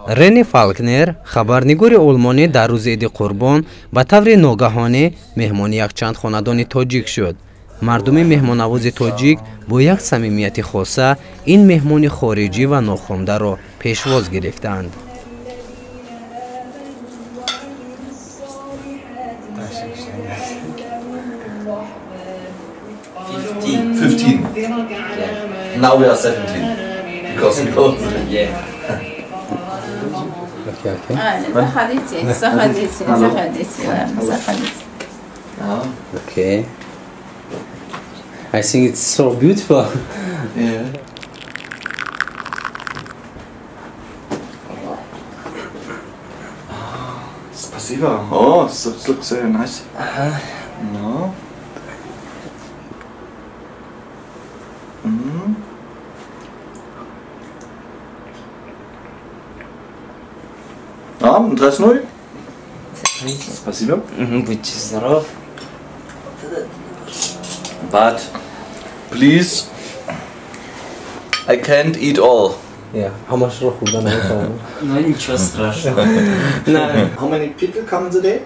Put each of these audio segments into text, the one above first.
Рене Фалкнер, хабарнигори олмонӣ, дар рӯзи Иди Қурбон ба таври ногаҳонӣ меҳмони якчанд хонадони тоҷик шуд. Мардуми меҳмоннавози тоҷик бо як самимияти хоса ин меҳмони хориҷӣ ва нохондаро пешвоз гирифтанд. 15. Now we are 17. Because we both. Yeah. Okay. Заходите, заходите, заходите, заходите. Okay. I think it's so beautiful. Yeah. Спасибо. Oh, it looks very nice. No. Mm. А, 3-0. Спасибо. Будьте здоров. But please, I can't eat all. Yeah. ҳамашро хӯрда наметавонам. Ну ничего страшного. How many people come in the day?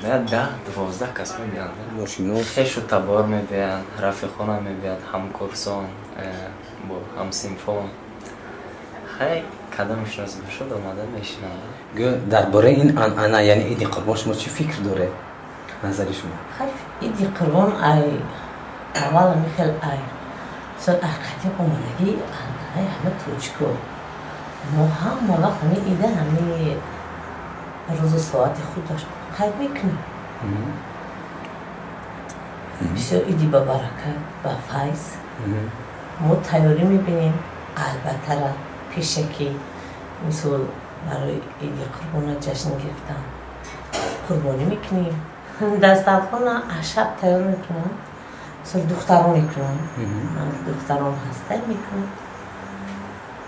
Да, 12 кас мебиёнд. Ношинос. Хешу табор мебиёнд, рафиқона мебиёнд, ҳамкурсон, бо ҳамсинфон. Хай, кадомшинос бошад, омада мешинанд. Гӯ, дар бораи ин анъана, яъне Иди Қурбон, шумо чӣ фикр доред? Назари шумо? Хай, Иди Қурбон ай аввал михел ай мисол ай қадим омадагӣ анъанаи ҳама тоҷико. Мо ҳама вақт ҳамин ида ҳамин рӯзу соати худаш қайд мекунем. Бисёр иди ба баракат, ба файз. Мо тайёрӣ мебинем, албаттара пешакӣ, мисол барои Иди Қурбона ҷашн гирифтан қурбонӣ мекунем. Дастархона аз шаб тайёр мекунам, мисол духтарон мекунам, духтарон ҳастай мекунам,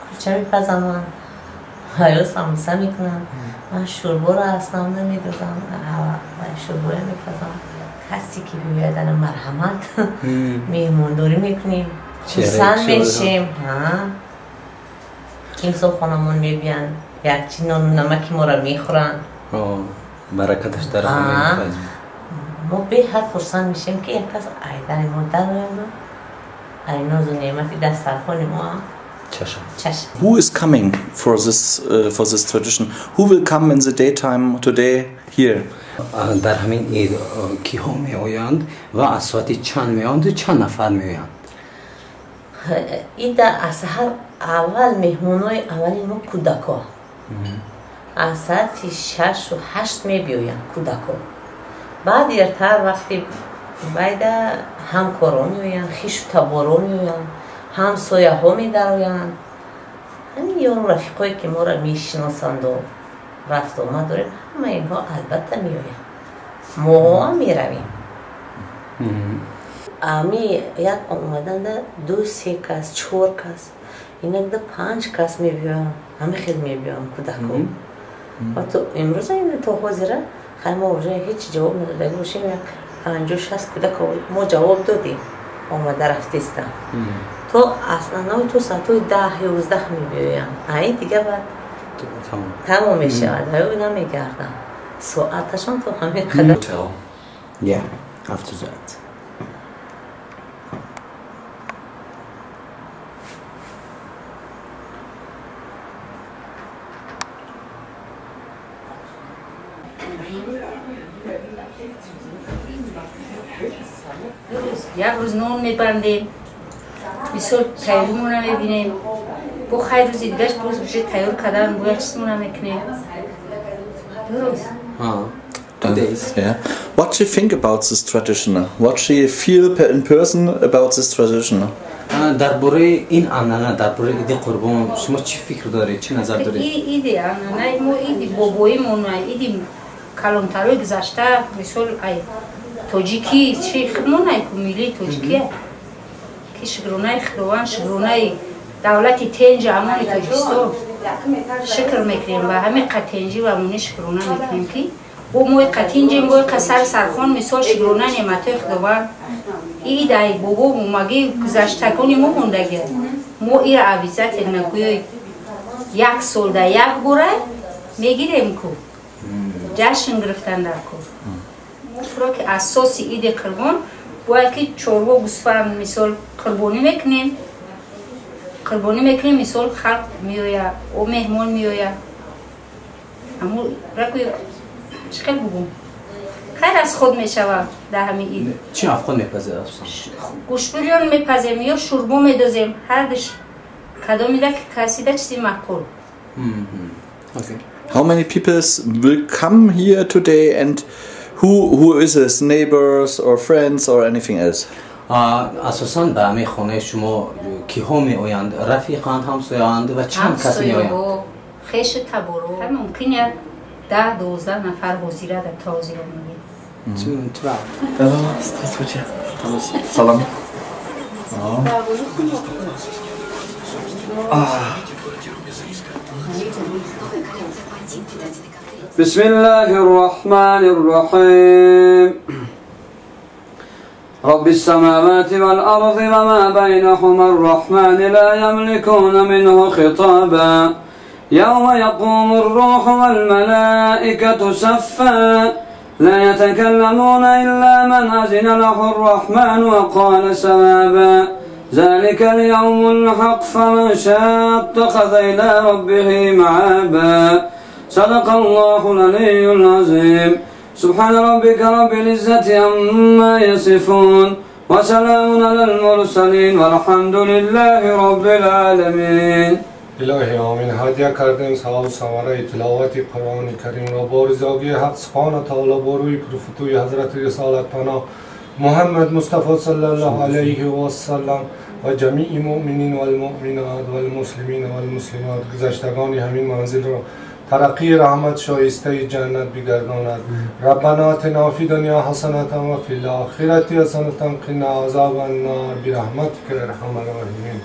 кулча мепазаман ё самбуса мекунам. Ман шӯрборо аслан намедодам, шӯрбоя мепазам. Касе ки биёяд, ана марҳамат, меҳмондорӣ мекунем, хурсанд мешем. Имсол хонамон мебиянд, якчи нону намаки моро мехӯранд. Баракаташ дар ҳама. Мо беҳад хурсанд мешем, ки як кас айдани мо дарояду ай нозу неъмати дастархони мо чашад. Who is coming for this tradition? Who will come in the daytime today here? Дар ҳамин ид киҳо меоянд ва аз соати чанд меоянду чанд нафар меоянд? Ида аз саҳар аввал меҳмонои аввали мо кӯдако. Аз соати 6-8 мебиёянд кӯдако. Баъд дертар вақти байда ҳамкоро меоянд, хишу таборо меоянд, ҳамсояҳо медароянд. Ҳамин ёру рафиқое ки моро мешиносанду рафтуомад дорем, ҳама инҳо албатта меоянд. Моҳам меравем. Ами як омаданда 2-3 кас, 4 кас, инакда 5 кас мебиёянд. Ҳами хел мебиёянд кӯдако. Ва то имрӯза ин то ҳозира хай мо уже ҳеҷ ҷавоб надода бошем, як 50-60 кӯдак мо ҷавоб додем, омада рафтистанд. То аслан то соатҳои 10-11 мебиёянд. Ай дига баъд тамом мешавад, аю намегарданд. Соаташон то ҳамин қадар. Yeah, after that. Як рӯз нон мебандем, мисол тайёримона мебинем, бо хайр рӯзи дигаш боз уже тайёр кардан бояд чизмона мекунем. Дуруст. 2 days. Yeah. What she think about this tradition? What she feel in person about this tradition? Дар бораи ин анъана, дар бораи Иди Қурбон шумо чӣ фикр доред, чӣ назар доред? Иди анъанаи мо, иди бобоимон, иди калонтарои гузашта, мисол ай тоҷикӣ чи худмон, ай ку миллии тоҷикия, ки шукронаи Худованд, шукронаи давлати тенҷи амони Тоҷикистон шукр мекунем ва ҳамин қатенҷӣ ва амонӣ шукрона мекунем, ки бо мои қатинҷем, бои қасар сархон, мисол шукрона неъматҳои Худованд. Ид ай бобо момагӣ гузаштагони мо мондагия, мо ира обязательно гӯёй. Як сол да як бора мегирем ку. Ҷашн гирифтан дар ку. Ки асоси иди қурбон бояд ки чорво, гӯсфанд, мисол, қурбонӣ мекунем, қурбонӣ мекунем, мисол, халқ меояд, о меҳмон меояд. Ҳамун ракӯ чӣ хел бугум, хайр аз худ мешавад дар ҳамин ид. Чӣ афхон мепазед асосан? Гӯштбирён мепазем ё шӯрбо медозем, ҳардуш кадомида ки касида чизи маъқул. How many people will come here today and who is this? Neighbors or friends or anything else? Асосан ба ҳамин хонаи шумо киҳо меоянд? Рафиқанд, ҳамсояанд ва чанд кас меоянд? Хешу таборо. Мумкин як 10-12 нафар ҳозира дар то ҳозир омадем. Здравствуйте. Салам. بسم الله الرحمن الرحيم. رب السماوات والأرض وما بينهما الرحمن لا يملكون منه خطابا. يوم يقوم الروح والملائكة صفا لا يتكلمون إلا من أذن له الرحمن وقال صوابا. ذلك اليوم الحق فمن شاء اتخذ إلى ربه مآبا. صدق الله العلي العظيم. سبحان ربك رب العزة عما يصفون وسلام على المرسلين والحمد لله رب العالمين. الهی آمین. هدیه کردیم ثواب ثمره تلاوت قرآن کریم را با رضاگی حق سبحانه تعالی با روی پرفتوی حضرت رسالت پناه محمد مصطفی صلی الله علیه و سلم و جمیع مؤمنین و المؤمنات و المسلمین و المسلمات گذشتگان همین منزل را ترقی رحمت شایسته جنت بگرداند. ربنا آتنا فی دنیا حسنة و فی الآخرة حسنة قنا عذاب النار برحمتک ارحم الراحمین.